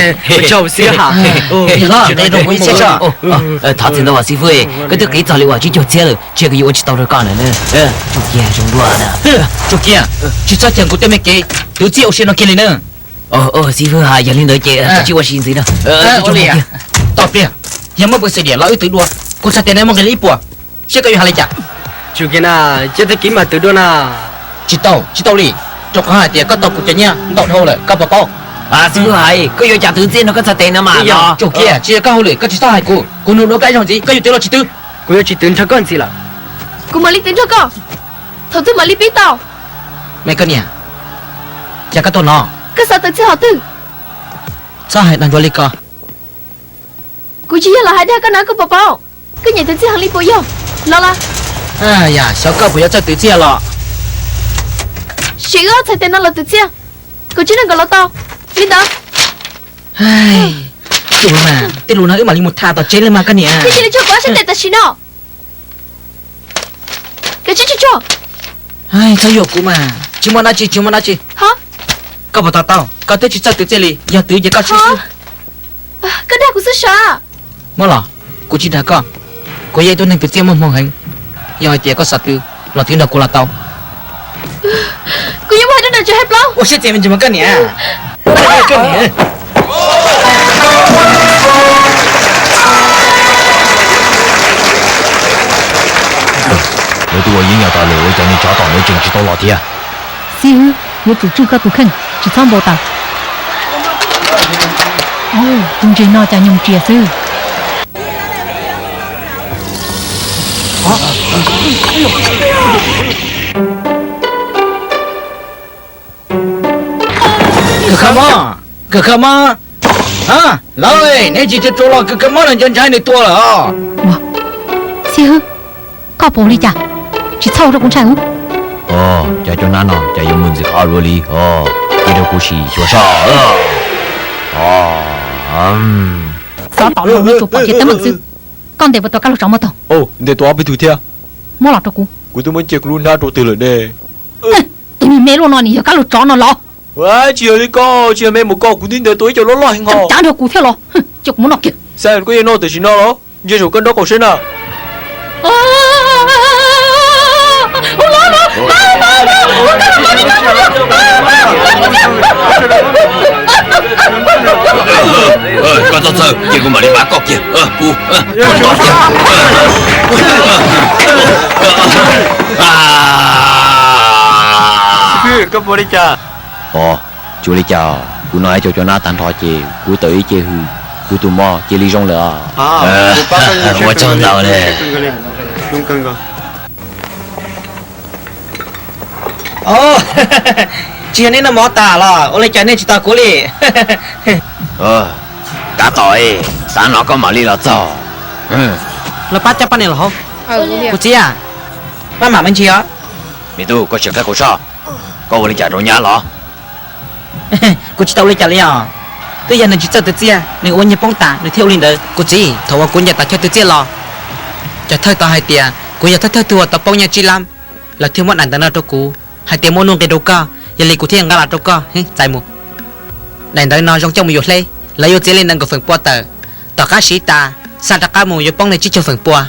Ua tsaug xwb ha. Thov txim ntau as xib fwb, koj twb qiv txog li uas tsib caug txhiab lawm, ntshe kuv yuav ua tsis tau rau koj lawm na. Tsuj Kiag zoo dua na. Tsuj Kiag, tsis txhob cheem kuv tej me kev twv txiaj ua si no kiag li na. Xib fwb, yog li ntawd ces tsis ua si ntxiv na. Tau pliag, yog muaj peev xwm diam los wb twv dua, kuv txhais tes nws muaj nqi li ib puas, seb koj yuav hais li cas. Tsuj Kiag na, cov tag kis mam twv dua na. Tsis tau, tsis tau li, rau qhov hais tias koj tau kuv cov nyiaj ntau dhau lawm koj puas paub? Xib fwb hais, koj yuav cas twv txiaj nrog koj txhais tes no mas. Tsuj Kiag, tsis yog koj hauj lwm, koj tsis txhob hais kuv, kuv nug dua koj ib zaug ntxiv, koj yuav twv los tsis twv? Kuv yuav tsis twv nrog koj ntxiv lawm. Kuv mam li twv nrog koj, thaum twg mam li pib tau. Me koj niam, cas koj tuaj no? Koj xav twv txiaj qhov twg? Txhob hais dag ntsuav li ko. Kuv tsis yog los hais dag koj na, koj puas paub? Koj nyiam twv txiaj heev li puas yog? Los los. Yam, xyov koj puas yuav txawj twv txiaj los. Sim wb ob txhais tes no los twv txiaj, kom tsib neeg nkaus los tau. Li ntawd. Tsuj mas, tej lus no wb mam li mus tham tom tsev li mas koj niam. Koj cia li tso kuv ob sab tes tam sim no. Koj tsis tsuj tsuag. Txhob yuam kuv mas, tsis muaj dab tsi, tsis muaj dab tsi. Koj puas to taub, koj twb tsis txawj twv txiaj li, yog twv ces koj swb xwb. Koj dag kuv xwb sav. Muab los, kuv tsis dag koj, kuv yog ib tug neeg twv txiaj muaj hmoo heev. Yog hais tias koj xav twv los twv nrog kuv los tau. Kuv yeej muaj hais rau nram tsev hais plaub. Ua siab txias me ntsis mas koj niam. Lawv twb ua yeeb yam tas lawm ua cas niag tsov tom ntawd tseem tsis tau los thiab? Xib hwb, yuav tsum tswj koj tus kheej, tsis txhob npau taws. Tus ntses no cas nyoos tsias xwb. Kawg kha mob, kawg kha mob. Lawv, neb tsis tsuas tsuas los kawg kha mob no nco ntshai nws tua lawm os. Xib hwb, koj puas ua li cas? Tsis txhob ua rau kuv ntshai os. Os, cas cov nab no cas yuav mus ntxim qhov luaj li os. Cia rau kuv sim xyuas saib. Xov tom no nws tsuas pom kiag teeb meem xwb. Koj ntes puas tau kab laug tsov muab tau? Ntes tau ob peb tug thiab. Muab los rau kuv. Kuv twb muab cia kuv lub hnab rau twg lawm ne. Tus me me luaj no nws yog kab laug tsov no los? Tsis yog li koj, tsis yog me mus koj, kuv twb ntes tau ib co loj loj heev ho. Cav nrog kuv thiab los? Cia kuv muab noj kiag. Xav koj yeej noj tam sim no los? Ntsia saum koj nraub qaum seb na. Koj txhob txhawj, cia kuv mam li pab koj kiag. Kuv Koj puas li cas? Os, tsis ua li cas, kuv noj ib co cov nab tag nrho ces kuv tawm ib ce hws, kuv tus mob cia li zoo lawm. Ua tsaug ntau li. Tsis yog nej noj mov tas los ua li cas nej tsis tos kuv li? Tab tom, tav no koj mam li los txog. Los pab coj poj niam los hauv. Kuv txiv, pab mam me ntsis os. Me tub, koj tsis qab kuv soj, koj ua li cas rau nyab los? Kuv tsis tau ua li cas li os. Twb yog nws tsis txawj twv txiaj, nws ua nyiaj poob tas nws thiaj ua li ntawd. Kuv txiv, thaum uas kuv ncaim tau chaw twv txiaj los, cov thawj tau hais tias kuv yog thawj thawj tug uas tau poob nyiaj tsib lab, lawv thiaj muab daim ntawv no rau kuv hais tias muaj nuj nqis rau koj, yog li kuv thiaj nqa los rau koj txais mus. Daim ntawv no zoo coj mus yuav hleb, lawv yuav txiav li nees nkaum feem pua tawm, tom qab siv tas xa rov qab mus yuav poob li tsib caug feem pua.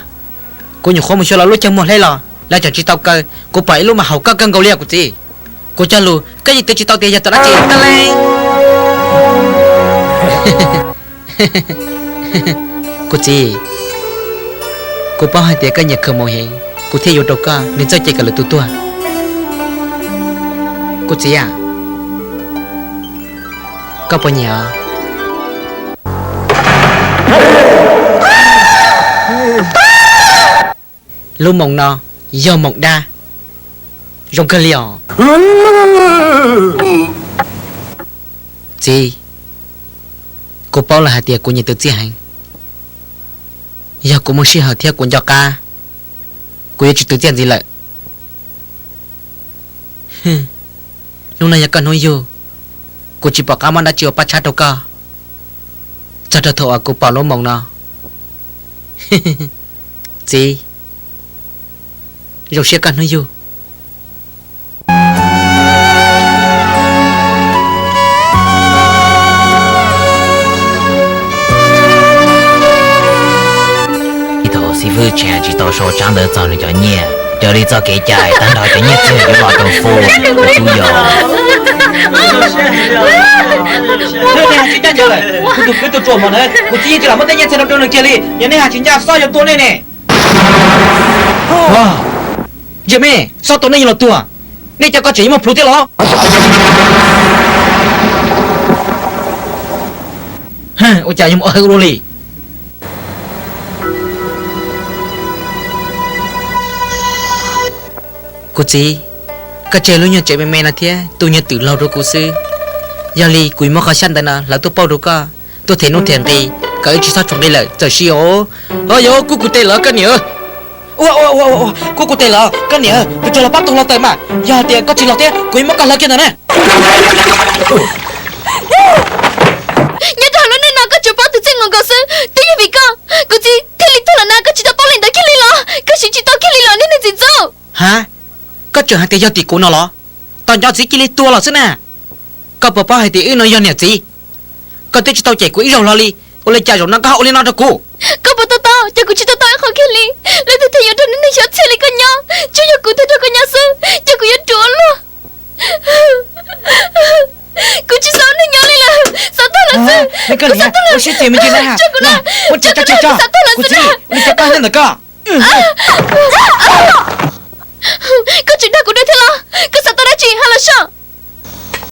Kuv nyuam qhuav mus xyuas los lub caug muag hleb los lawv tseem tsis tau kaw, kuv pom ib lub mas haum koj kawg nkaus li os kuv txiv. Kuv cog lus koj yeej twv tsis tau tias yog tom dab tsi tag li. Kuv txiv, kuv paub hais tias koj nyiam khaws moo heev, kuv thiaj yuav rau koj nws txoj cai kom lwm tus tuag. Kuv txiv, koj puas nyiam? Lub moo no yog moo dab, zoo kawg li os. Txiv, kuv paub lawm hais tias kuv nyiam twv txiaj heev. Yog kuv muaj sij hawm thiab kuv nco qab, kuv yuav tsis twv txiaj ntxiv lawm. Hnub no yog koj hnub yug, kuv tsis pom qab muab dab tsi ua paj tshab rau koj, txog rau thaum uas kuv pom lub moo no. Txiv, zoo siab koj hnub yug. Wb tseem tsis tau sau tsab ntawv txog nws cov nyiaj, raws li txoj kev cai tag nrho cov nyiaj txiag yuav los rau Fub, kuv tub yau. Kuv tus kwv tus ruam mom na, kuv txiv yeej tsis lam muab tej nyiaj txiag rau rau nws kiag li, yog nej hais tsis ncaj xob yuav tua nej ne. Yog me, xob tua nej yeej los tuag, nej cov koj tseem yuav muaj plhus thiab los? Ua cas yuav mus ua hawv ua luaj li? Kuv txiv, koj tseg lub nyuag tsev me me no thiab tu nyuag twm laug rau kuv xwb. Yog li kuv yuav muab qhov xyab ntawv no hlawv tuaj pauj rau koj, tuaj them nuj them nqi, kom wb tsis txhob tshuav nqi lawm txawm sis os. Ho yog kub kuv tes lawm koj niam. Ua ua ua, kub kuv tes lawm koj niam, kuv tsuas los pab tus hluav taws mas, yog hais tias koj tsis los thiab kuv yuav muab koj hlawv kiag ntawm na. Nyob rau lub neej no koj tsuas paub tus txij nkaus nkaus xwb, twb yog vim koj kuv txiv thiaj li tuag lawm na, koj tsis tau paub li ntawd kiag li los? Koj siv tsis tau kiag li los niag neeg txim ntxub. Ha, koj tseem hais tias yog tim kuv no los? Tos nco txiv cia li tuag los xwb na. Koj puas paub hais tias wb no yog niam txiv? Koj twb tsis tau cem kuv ib zaug hlo li, ua li cas zaum no koj ho ua li no rau kuv? Koj puas to taub, ces kuv tsis to taub ib qho kiag li. Leej twg thiaj yuav nrog niag neeg xyov txhiaj li koj nyob? Tsuas yog kuv thiaj nrog koj nyob xwb, ces kuv yuav ruam luaj. Kuv tsis xav ua neeg nyob li lawm, xav tuag lawm xwb. Kuv xav tuag lawm, tso kuv na, tso kuv na, kuv xav tuag lawm xwb na. Ua li cas koj hais ntawm koj? Koj tseem dag kuv dua thiab los? Koj xav tau dab tsi ho los soj.